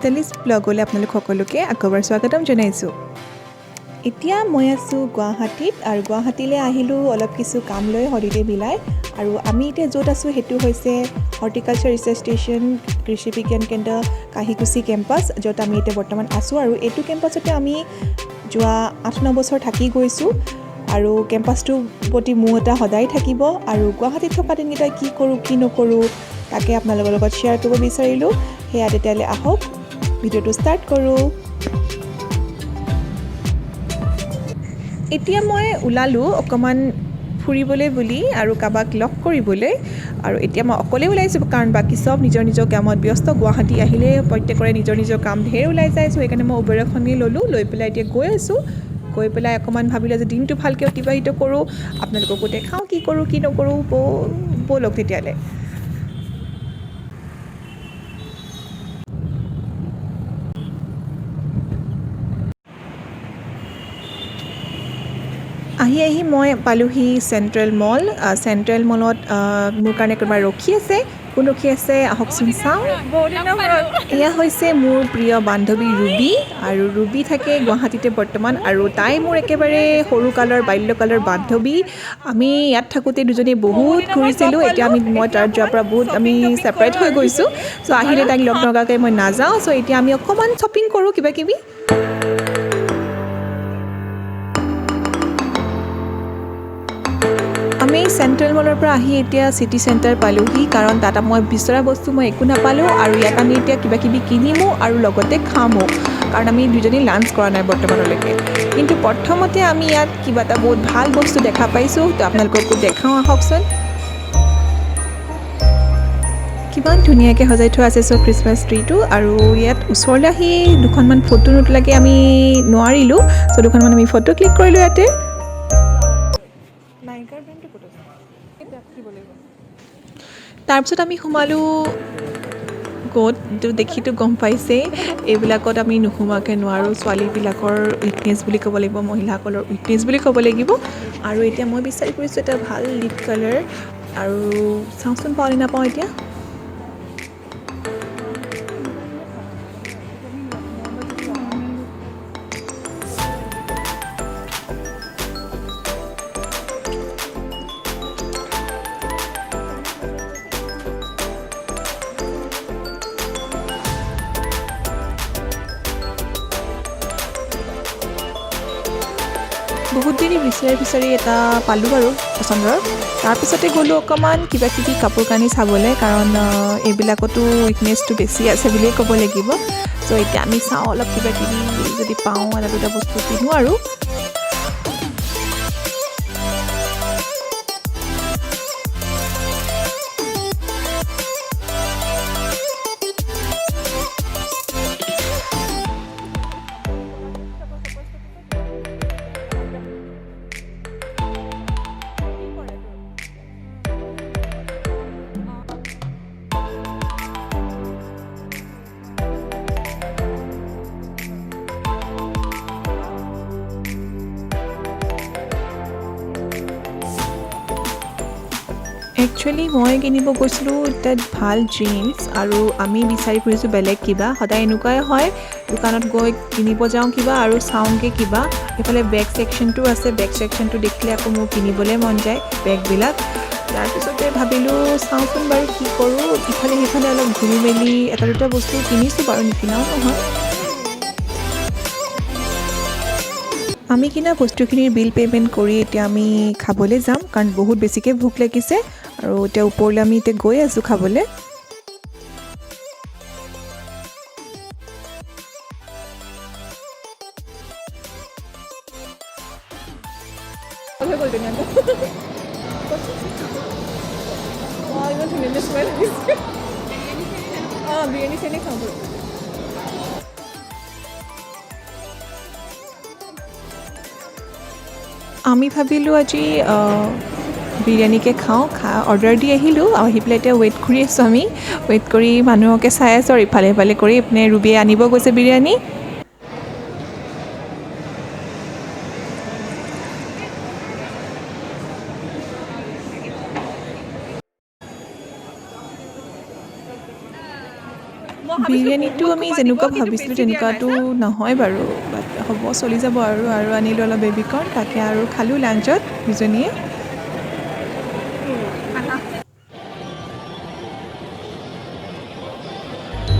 মিতালীজ ব্লগলৈ আপোনালোক সকলোকে আকৌ এবাৰ স্বাগতম জনাইছোঁ। এতিয়া মই আছোঁ গুৱাহাটীত আৰু গুৱাহাটীলৈ আহিলোঁ অলপ কিছু কাম লৈ হলিডে মিলাই। আৰু আমি এতিয়া য'ত আছোঁ সেইটো হৈছে হৰ্টিকালচাৰ ৰিচাৰ্চ ষ্টেচন, কৃষি বিজ্ঞান কেন্দ্ৰ, কাহিকুচি কেম্পাছ, য'ত আমি এতিয়া বৰ্তমান আছোঁ। আৰু এইটো কেম্পাছতে আমি যোৱা 8-9 বছৰ থাকি গৈছোঁ আৰু কেম্পাছটোৰ প্ৰতি মোহ এটা সদায় থাকিব। আৰু গুৱাহাটীত থকা দিনকেইটা কি কৰোঁ কি নকৰোঁ তাকে আপোনালোকৰ লগত শ্বেয়াৰ কৰিব বিচাৰিলোঁ। সেয়া তেতিয়াহ'লে আহক, ভিডিঅ'টো ষ্টাৰ্ট কৰোঁ। এতিয়া মই ওলালোঁ অকণমান ফুৰিবলৈ বুলি আৰু কাৰোবাক লগ কৰিবলৈ। আৰু এতিয়া মই অকলেই ওলাইছোঁ, কাৰণ বাকী চব নিজৰ নিজৰ কামত ব্যস্ত। গুৱাহাটী আহিলে প্ৰত্যেকৰে নিজৰ নিজৰ কাম ঢেৰ ওলাই যায়। চ' সেইকাৰণে মই উবেৰ এখনেই ল'লোঁ, লৈ পেলাই এতিয়া গৈ আছোঁ। গৈ পেলাই অকণমান ভাবিলোঁ যে দিনটো ভালকৈ অতিবাহিত কৰোঁ, আপোনালোককো দেখাওঁ কি কৰোঁ কি নকৰোঁ। ব'লক তেতিয়াহ'লে। আহি আহি মই পালোহি চেণ্ট্ৰেল মল। চেণ্ট্ৰেল মলত মোৰ কাৰণে কোনোবা ৰখি আছে। কোন ৰখি আছে আহকচোন চাওঁ। এয়া হৈছে মোৰ প্ৰিয় বান্ধৱী ৰুবী। আৰু ৰুবী থাকে গুৱাহাটীতে বৰ্তমান আৰু তাই মোৰ একেবাৰে সৰুকালৰ বাল্যকালৰ বান্ধৱী। আমি ইয়াত থাকোঁতে দুজনী বহুত ঘূৰিছিলোঁ। এতিয়া মই তাত যোৱাৰ পৰা বহুত আমি ছেপাৰেট হৈ গৈছোঁ। চ' আহিলে তাইক লগ নকৰাকৈ মই নাযাওঁ। চ' এতিয়া আমি অকণমান শ্বপিং কৰোঁ কিবা কিবি। আমি চেণ্ট্ৰেল মলৰ পৰা আহি এতিয়া চিটি চেণ্টাৰ পালোহি, কাৰণ তাত মই বিচৰা বস্তু মই একো নাপালোঁ। আৰু ইয়াত আমি এতিয়া কিবা কিবি কিনিমো আৰু লগতে খামো, কাৰণ আমি দুজনী লাঞ্চ কৰা নাই বৰ্তমানলৈকে। কিন্তু প্ৰথমতে আমি ইয়াত কিবা এটা বহুত ভাল বস্তু দেখা পাইছোঁ, তো আপোনালোককো দেখাওঁ আহকচোন। কিমান ধুনীয়াকৈ সজাই থোৱা আছে চব খ্ৰীষ্টমাছ ট্ৰিটো। আৰু ইয়াত ওচৰলৈ আহি দুখনমান ফটো নোতোলাকৈ আমি নোৱাৰিলোঁ। চ' দুখনমান আমি ফটো ক্লিক কৰিলোঁ ইয়াতে। তাৰপিছত আমি সোমালোঁ ক'ত দেখিতো গম পাইছেই, এইবিলাকত আমি নোসোমোৱাকৈ নোৱাৰোঁ। ছোৱালীবিলাকৰ উইকনেছ বুলি ক'ব লাগিব, মহিলাসকলৰ উইকনেছ বুলি ক'ব লাগিব। আৰু এতিয়া মই বিচাৰি ফুৰিছোঁ এটা ভাল লিপ কালাৰ, আৰু চাওঁচোন পাওঁ নে নাপাওঁ। এতিয়া বহুত দেৰি বিচাৰি বিচাৰি এটা পালোঁ বাৰু পচন্দৰ। তাৰপিছতে গ'লোঁ অকণমান কিবা কিবি কাপোৰ কানি চাবলৈ, কাৰণ এইবিলাকতো উইকনেছটো বেছি আছে বুলিয়ে ক'ব লাগিব। চ' এতিয়া আমি চাওঁ অলপ কিবা কিবি যদি পাওঁ, এটা দুটা বস্তু কিনো। আৰু একচুৱেলি মই কিনিব গৈছিলোঁ তাত ভাল জিন্স, আৰু আমি বিচাৰি ফুৰিছোঁ বেলেগ কিবা। সদায় এনেকুৱাই হয়, দোকানত গৈ কিনিব যাওঁ কিবা আৰু চাওঁগৈ কিবা। এইফালে বেগ ছেকশ্যনটো আছে, বেগ ছেকশ্যনটো দেখিলে আকৌ মোৰ কিনিবলৈ মন যায় বেগবিলাক। তাৰপিছতে ভাবিলোঁ চাওঁচোন বাৰু কি কৰোঁ। ইফালে সিফালে অলপ ঘূৰি মেলি এটা দুটা বস্তু কিনিছোঁ বাৰু, নিকিনাও নহয়। আমি কিনা বস্তুখিনিৰ বিল পে'মেণ্ট কৰি এতিয়া আমি খাবলৈ যাম, কাৰণ বহুত বেছিকৈ ভোক লাগিছে। আৰু এতিয়া ওপৰলৈ আমি এতিয়া গৈ আছোঁ খাবলৈ। বিৰিয়ানী চিৰিয়ানী খাওঁ। আমি ভাবিলোঁ আজি বিৰিয়ানীকে খাওঁ। অৰ্ডাৰ দি আহিলোঁ, আহি পেলাই এতিয়া ৱেইট কৰি আছোঁ। আমি ৱেইট কৰি মানুহকে চাই আছোঁ আৰু ইফালে সিফালে কৰি ইপিনে ৰুবিয়ে আনিব গৈছে বিৰিয়ানী। বিৰিয়ানীটো আমি যেনেকুৱা ভাবিছিলোঁ তেনেকুৱাটো নহয় বাৰু, বাট হ'ব, চলি যাব। আৰু আৰু আনিলোঁ অলপ বেবিকৰ্ণ, তাকে আৰু খালোঁ লাঞ্চত দুজনীয়ে।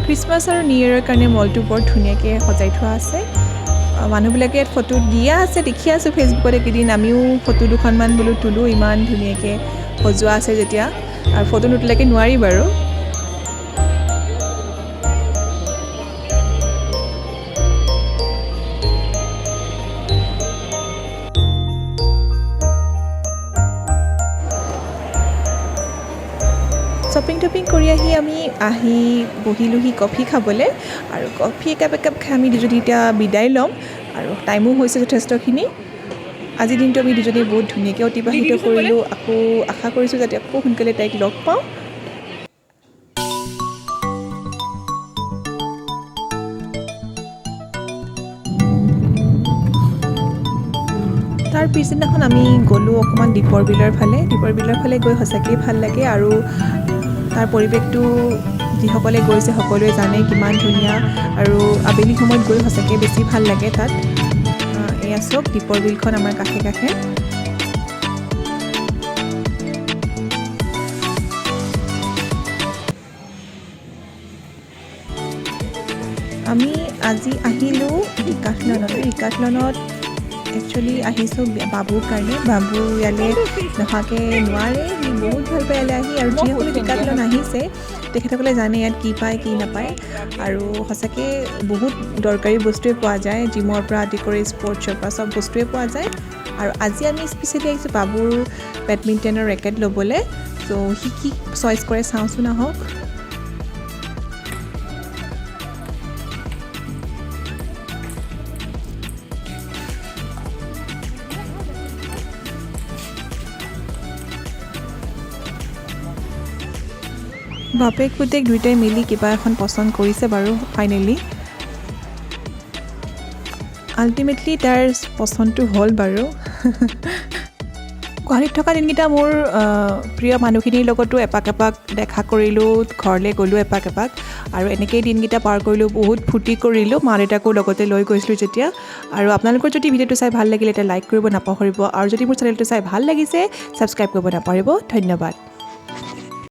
খ্ৰীষ্টমাছ আৰু নিউ ইয়েৰৰ কাৰণে মলটো বৰ ধুনীয়াকৈ সজাই থোৱা আছে। মানুহবিলাকে ইয়াত ফটো দিয়া আছে, দেখি আছোঁ ফেচবুকত এইকেইদিন। আমিও ফটো দুখনমান বোলো তোলোঁ, ইমান ধুনীয়াকৈ সজোৱা আছে যেতিয়া, আৰু ফটো নুতুলাকৈ নোৱাৰি বাৰু। শ্বপিং টপিং কৰি আহি আমি আহি বহিলোহি কফি খাবলৈ, আৰু কফি একাপ একাপ খাই আমি দুজনী এতিয়া বিদায় ল'ম, আৰু টাইমো হৈছে যথেষ্টখিনি। আজিৰ দিনটো আমি দুজনী বহুত ধুনীয়াকৈ অতিবাহিত কৰিলোঁ। আকৌ আশা কৰিছোঁ যাতে আকৌ সোনকালে তাইক লগ পাওঁ। তাৰ পিছদিনাখন আমি গ'লোঁ অকণমান দীপৰ বিলৰ ফালে। দীপৰ বিলৰ ফালে গৈ সঁচাকৈয়ে ভাল লাগে, আৰু তাৰ পৰিৱেশটো যিসকলে গৈছে সকলোৱে জানে কিমান ধুনীয়া, আৰু আবেলি সময়ত গৈ সঁচাকৈ বেছি ভাল লাগে তাত। এয়া চাওক দীপৰ বিলখন আমাৰ কাষে কাষে। আমি আজি আহিলোঁ ডিকাথলনত। ডিকাথলনত একচুৱেলি আহিছোঁ বাবুৰ কাৰণে। বাবু ইয়ালৈ নহাকৈ নোৱাৰে, সি বহুত ভাল পায় ইয়ালৈ আহি। আৰু যিসকলে ডিকাথলন আহিছে তেখেতসকলে জানে ইয়াত কি পায় কি নাপায়, আৰু সঁচাকৈ বহুত দৰকাৰী বস্তুৱে পোৱা যায়, জিমৰ পৰা আদি কৰি স্পৰ্টছৰ পৰা চব বস্তুৱে পোৱা যায়। আৰু আজি আমি স্পেচিয়েলি আহিছোঁ বাবুৰ বেডমিণ্টনৰ ৰেকেট ল'বলৈ। চ' সি কি চইচ কৰে চাওঁচোন আহক। বাপেক পুতেক দুয়োটাই মিলি কিবা এখন পচন্দ কৰিছে বাৰু ফাইনেলি। আল্টিমেটলি তাৰ পচন্দটো হ'ল বাৰু। গুৱাহাটীত থকা দিনকেইটা মোৰ প্ৰিয় মানুহখিনিৰ লগতো এপাক এপাক দেখা কৰিলোঁ, ঘৰলৈ গ'লোঁ এপাক এপাক, আৰু এনেকেই দিনকেইটা পাৰ কৰিলোঁ, বহুত ফূৰ্তি কৰিলোঁ। মা দেউতাকো লগতে লৈ গৈছিলোঁ যেতিয়া। আৰু আপোনালোকৰ যদি ভিডিঅ'টো চাই ভাল লাগিলে তেতিয়া লাইক কৰিব নাপাহৰিব, আৰু যদি মোৰ চেনেলটো চাই ভাল লাগিছে ছাবস্ক্ৰাইব কৰিব নাপাহৰিব। ধন্যবাদ।